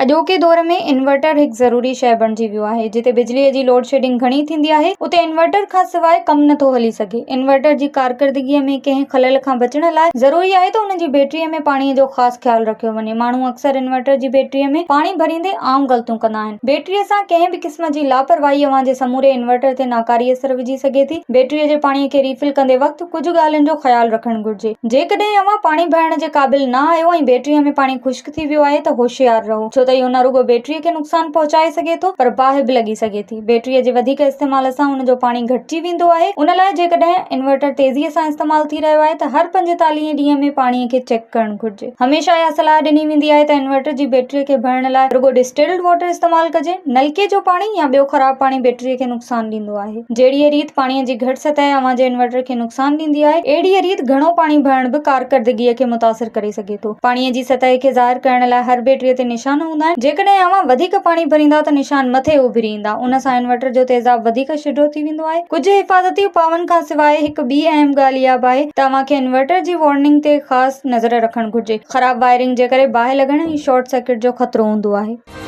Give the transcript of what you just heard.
اڄوڪي دور ۾ انورٽر هڪ ضروري شيء بڻجي ويو آهي. جتي بجليء جي لوڊشيڊنگ گهڻي ٿيندي آهي، اتي انورٽر کان سواء ڪم نه ٿو هلي سگهي. انورٽر جي ڪارڪردگيء ۾ ڪنهن خلل کان بچڻ لاء ضروري آهي ته ان جي بيٽريء ۾ پاڻيء جو خاص خيال رکيو وڃي. ماڻهو اڪثر انورٽر جي بيٽريء ۾ پاڻي ڀريندي عام غلطيون ڪندا آهن. بيٽريء سان ڪنهن به قسم جي لاپرواهي اوهان جي سموري انورٽر تي ناڪاري اثر وجهي سگهي ٿي. بيٽريء جي پاڻيء کي ريفل ڪندي وقت ڪجهه ڳالهين جو خيال رکڻ گهرجي. جيڪڏهن اوهان پاڻي ڀرڻ جي قابل نه آهيو ۽ بيٽريء ۾ پاڻي خشڪ ٿي ويو آهي ته هوشيار رهو، ڇو ته اهو نه رڳو بيٽريء کي نقصان پهچائي سگهي ٿو پر باهه به لڳي سگهي ٿي. بيٽريء جي وڌيڪ استعمال سان ان جو پاڻي گهٽجي ويندو آهي. ان لاء جيڪڏهن انورٽر تيزيء سان استعمال ٿي رهيو آهي ته هر 45 ڏينهن ۾ پاڻيء کي چيڪ ڪرڻ گهرجي. هميشه اها صلاح ڏني ويندي آهي ته انورٽر جي بيٽريء کي ڀرڻ لاء رڳو ڊسٽلڊ واٽر استعمال ڪجي. نلڪي جو پاڻي يا ٻيو خراب پاڻي بيٽريء کي نقصان ڏيندو آهي. جهڙيء ريت پاڻيء جي گهٽ سطح اوهان جي انورٽر کي نقصان ڏيندي آهي، اهڙيء ريت گهڻو پاڻي ڀرڻ به ڪارڪردگيء کي متاثر ڪري سگهي ٿو. پاڻيء جي سطح کي ظاهر ڪرڻ لاء هر بيٽريء تي نشان هوندا آهن. جيڪڏهن اوهان وڌيڪ پاڻي ڀريندا ته نشان مٿي اڀري ايندا. ان سان انورٽر جو تيزاب وڌيڪ شڍو ٿي ويندو آهي. ڪجهه حفاظتي اپائن کان سواء هڪ ٻي اهم ڳالهه اها به آهي ته اوهان کي انورٽر جي وارننگ تي خاص نظر رکڻ گهرجي. خراب وائرنگ جي ڪري باهه لڳڻ ۽ شارٽ سرڪٽ جو خطرو هوندو آهي.